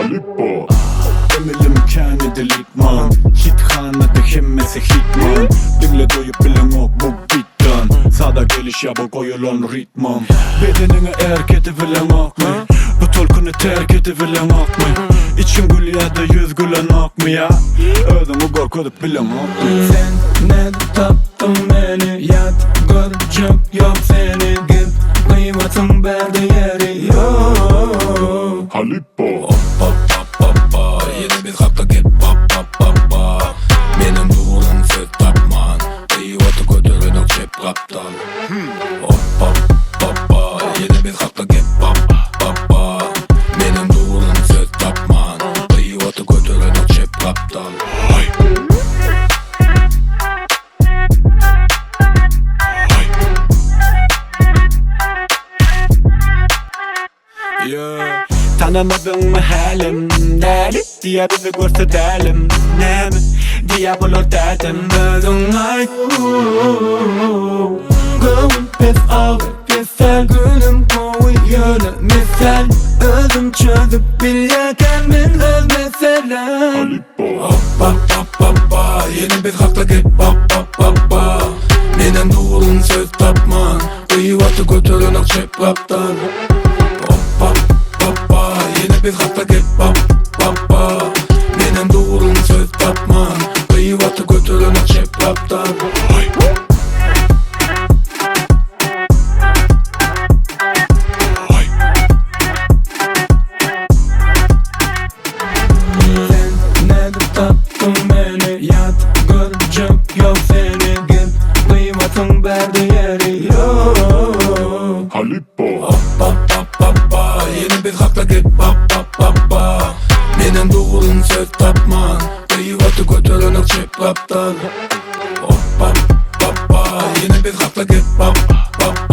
Halypa. Emelim kän edilipman Hithanada hemmesi hitman Diňle doýup bileňok bu bitdan Sada geliş ýa bu goýulan ritmam Bedeniňe erk edibileňokmy Bu tolkuny terk edibileňokmy Içiň gülýäde ýüz gülenokmy ýa Özüňi görkezip bileňokmy. Sen nädip tapdyň meni ýat görjek ýok seni Gep gyýbatyň bärde ýeri ýok. Halypa. Oppa pa pa pa Ýene biz hakda gep pa pa pa pa Menem durun söz tapman Gyýbaty göterenok çep gapdal Oppa pa pa Ýene biz hakda gep pa pa pa Menem durun söz tapman Gyýbaty göterenok çep gapdal Haý. Haý. Yeah. Tanamadyňmy hälem Däli diýýär bizi görse dälem Näme diýýär bular dädem Özüň aýt Göwün pes awy pesel Günüm gowy ýöne mesel Özüm çözüp bilýärkäm men öz meselem Hoppa pa pa pa Ýene biz hakda gep pa pa pa pa Menem durun söz tapman Gyýbaty göterenok çep gapdal Hoppa pa pa Ýene biz hakda gep pa pa pa Menem durun söz tapman Gyýbaty göterenok çep gapdal Haý. Haý. Sen nädip tapdyň meni ýat görjek ýok seni Gep gyýbatyň bärde ýeri ýok. Halypa. Hoppa pa pa pa Ýene biz hakda gep pa pa pa pa Menem durun söz tapman Gyýbaty göterenok çep gapdal Hoppa pa pa Ýene biz hakda gep pa pa.